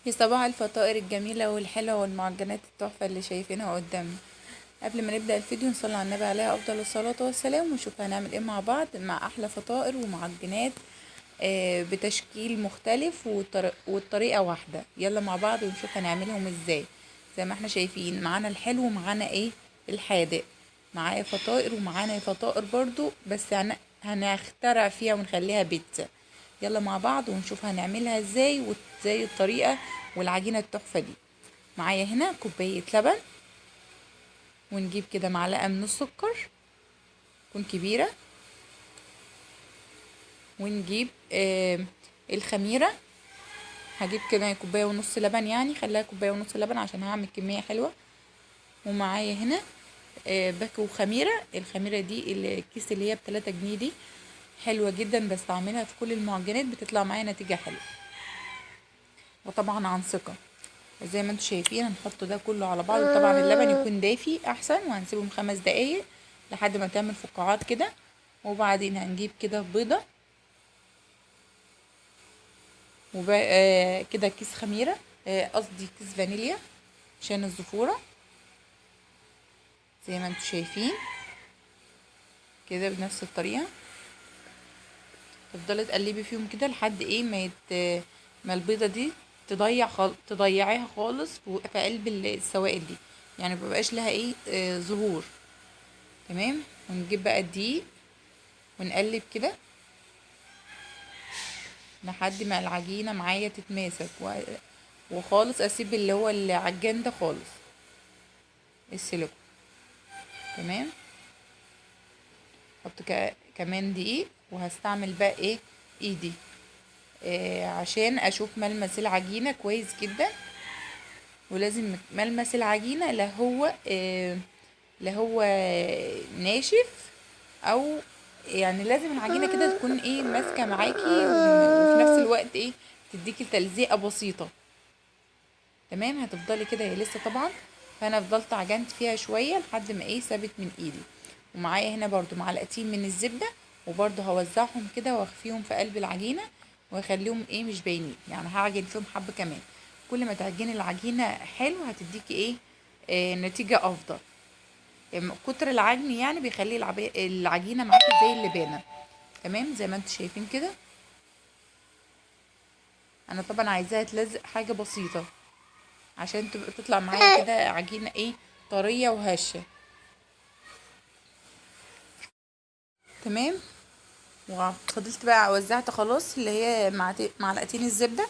في صباح الفطائر الجميلة والحلوة والمعجنات التحفة اللي شايفينها قدامنا. قبل ما نبدأ الفيديو نصلي على النبي عليه أفضل الصلاة والسلام، ونشوف هنعمل ايه مع بعض مع أحلى فطائر ومعجنات بتشكيل مختلف والطريقة واحدة. يلا مع بعض ونشوف هنعملهم ازاي. زي ما احنا شايفين معانا الحلو ومعانا ايه الحادق، معايا فطائر ومعانا فطائر برضو بس هنخترع فيها ونخليها بيتزا. يلا مع بعض ونشوف هنعملها ازاي وازاي الطريقة والعجينة التحفة دي. معايا هنا كوباية لبن، ونجيب كده معلقة من السكر تكون كبيرة، ونجيب الخميرة. هجيب كده كوباية ونص لبن، يعني خليها كوباية ونص لبن عشان هعمل كمية حلوة. ومعايا هنا باكو خميرة. الخميرة دي الكيس اللي هي ب3 جنيه دي حلوة جدا، بستعملها في كل المعجنات بتطلع معايا نتيجة حلوة، وطبعا عن ثقة. زي ما انتم شايفين هنحط ده كله على بعض، وطبعا اللبن يكون دافي احسن، وهنسيبهم 5 دقايق لحد ما تعمل فقاعات كده. وبعدين هنجيب كده بيضة كده كيس خميرة، قصدي كيس فانيليا عشان الزفورة. زي ما انتم شايفين كده بنفس الطريقة تفضلي تقلبي فيهم كده لحد ايه ما البيضة دي تضيعيها خالص في قلب السوائل دي، يعني مبيبقاش لها ايه ظهور. تمام. ونجيب بقى الدقيق ونقلب كده لحد ما العجينة معايا تتماسك وخالص اسيب اللي هو العجان ده خالص السيليكون. تمام. احط كمان دقيق، وهستعمل بقى ايه ايدي عشان اشوف ملمس العجينة كويس جدا. ولازم ملمس العجينة لا هو ناشف، او يعني لازم العجينة كده تكون ايه ماسكة معاكي، وفي نفس الوقت ايه تديكي تلزيقة بسيطة. تمام. هتفضلي كده، هي لسه طبعا، فانا فضلت عجنت فيها شوية لحد ما ايه ثابت من ايدي. ومعايا هنا برضو معلقتين من الزبدة، وبرضو هوزعهم كده واخفيهم في قلب العجينة واخليهم ايه مش باينين، يعني هعجن فيهم حبة كمان. كل ما تعجني العجينة حلو هتديكي ايه نتيجة افضل. يعني كتر العجن يعني بيخلي العجينة معاكي زي اللبانة. تمام. زي ما انتم شايفين كده انا طبعا عايزاها تلزق حاجة بسيطة عشان تبقى تطلع معايا كده عجينة ايه طرية وهشة. تمام. وفضلت بقى وزعت خلاص اللي هي معلقتين الزبدة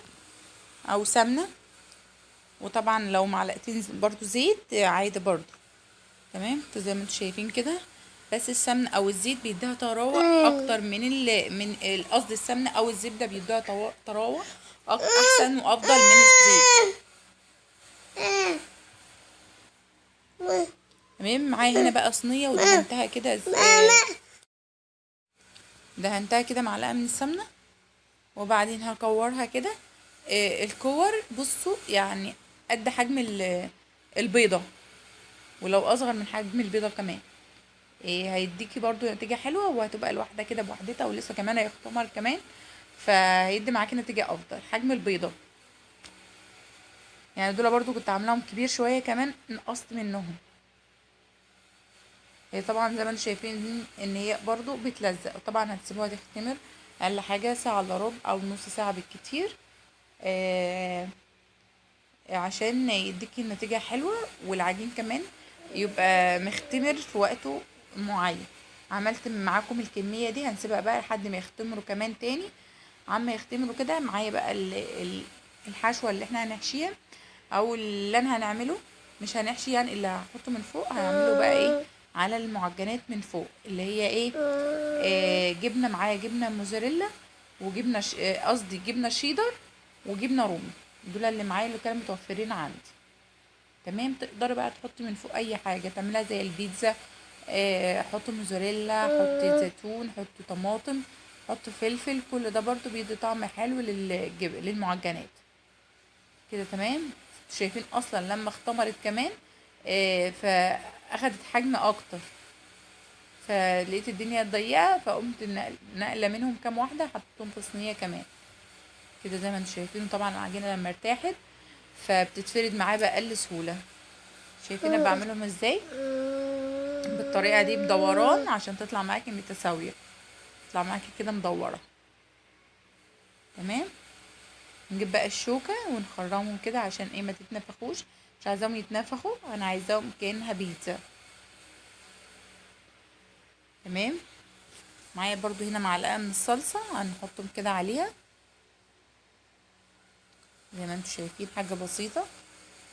او سمنة، وطبعا لو معلقتين برضو زيت عادي برضو. تمام. زي ما انتم شايفين كده، بس السمنة او الزيت بيديها طراوة اكتر من قصدي السمنة او الزبدة بيديها طراوة احسن وافضل من الزيت. تمام. معايا هنا بقى صينية ودهنتها كده، دهنتها كده معلقة من السمنة، وبعدين هكورها كده. الكور بصوا يعني قد حجم البيضة، ولو اصغر من حجم البيضة كمان هيديكي برضو نتيجة حلوة، وهتبقى الواحدة كده بوحدتها، ولسه كمان هيختمر كمان، فهيدي معاكي نتيجة افضل. حجم البيضة يعني دول برضو كنت عاملاهم كبير شوية كمان نقصت منهم. هي طبعا زي ما انتم شايفين ان هي برضو بتلزق، وطبعا هتسيبوها تختمر اقل حاجة ساعة الا ربع او نص ساعة بالكتير، عشان يديكي النتيجة حلوة، والعجين كمان يبقى مختمر في وقته معين. عملت معاكم الكمية دي، هنسيبها بقى لحد ما يختمروا كمان تاني. عما يختمروا كده معايا بقى الحشوة اللي احنا هنحشيها، او اللي انا هنعمله، مش هنحشي يعني اللي هحطه من فوق، هنعمله بقى ايه على المعجنات من فوق، اللي هي ايه جبنة. معايا جبنة موزاريلا وجبنة قصدي جبنة شيدر وجبنة رومي، دول اللي معايا اللي كانوا متوفرين عندي. تمام. تقدري بقى تحطي من فوق اي حاجة، تعملها زي البيتزا، حطي موزاريلا، حطي زيتون، حطي طماطم، حطي فلفل، كل ده برضو بيدي طعم حلو للمعجنات كده. تمام. شايفين اصلا لما اختمرت كمان فاخدت حجم اكتر، فلقيت الدنيا ضيقه، فقمت نقله منهم كام واحدة حطيتهم في صينية كمان كده زي ما انتم شايفين. طبعا العجينة لما ارتاحت فبتتفرد معاه باقل سهولة. شايفين انا بعملهم ازاي؟ بالطريقة دي بدوران عشان تطلع معاكي متساوية، تطلع معاكي كده مدورة. تمام. نجيب بقى الشوكة ونخرمهم كده عشان ايه ما تتنفخوش، مش عايزاهم يتنفخوا، انا عايزاهم كأنها بيتزا. تمام. معايا برضو هنا معلقه من الصلصه هنحطهم كده عليها زي ما انتم شايفين، حاجة بسيطة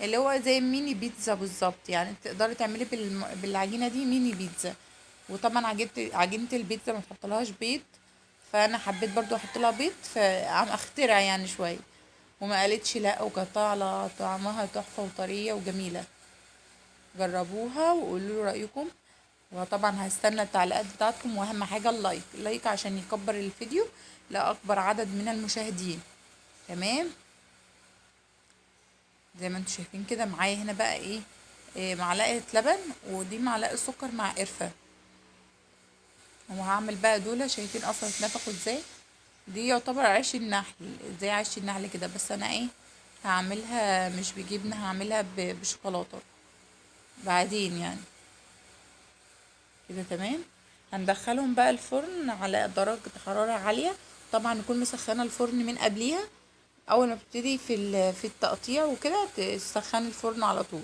اللي هو زي ميني بيتزا بالظبط. يعني تقدري تعملي بالعجينه دي ميني بيتزا. وطبعا عجينه البيتزا ما تحطلهاش بيض، فانا حبيت برضو احط لها بيض، فعم اخترع يعني شوية، وما قالتش لا، وكانت طالعه طعمها تحفة وطريه وجميلة. جربوها وقولوا لي رايكم، وطبعا هستنى التعليقات بتاعتكم، واهم حاجة ال like، ال like عشان يكبر الفيديو لاكبر عدد من المشاهدين. تمام. زي ما انتم شايفين كده معايا هنا بقى ايه، معلقه لبن، ودي معلقه سكر مع قرفه. وهعمل بقى دول، شايفين اصلا اتنفخوا ازاي؟ دي يعتبر عيش النحل، زي عيش النحل كده، بس انا ايه هعملها مش بجبنه، هعملها بشوكولاته بعدين يعني كده. تمام. هندخلهم بقى الفرن على درجة حرارة عالية، طبعا نكون مسخنة الفرن من قبليها، اول ما بتبتدي في التقطيع وكده تسخني الفرن على طول.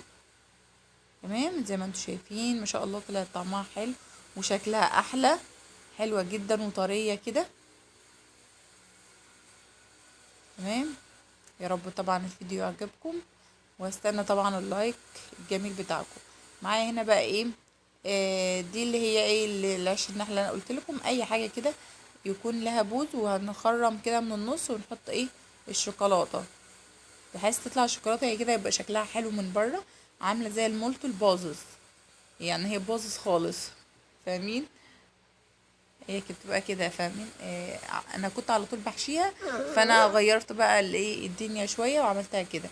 تمام. زي ما انتم شايفين ما شاء الله طلعت طعمها حلو وشكلها احلى، حلوة جدا وطرية كده. تمام. يا رب طبعا الفيديو يعجبكم، واستنى طبعا ال like الجميل بتاعكم. معايا هنا بقى ايه، دي اللي هي ايه العيش النحل اللي انا قلت لكم، اي حاجة كده يكون لها بوز، وهنخرم كده من النص ونحط ايه الشوكولاتة، بحيث تطلع الشوكولاتة هي كده يبقى شكلها حلو من بره، عامله زي المولتو البازز، يعني هي باظت خالص، فاهمين؟ هي كده بتبقى كده، فاهمين؟ انا كنت على طول بحشيها، فانا غيرت بقى الايه الدنيا شوية وعملتها كده.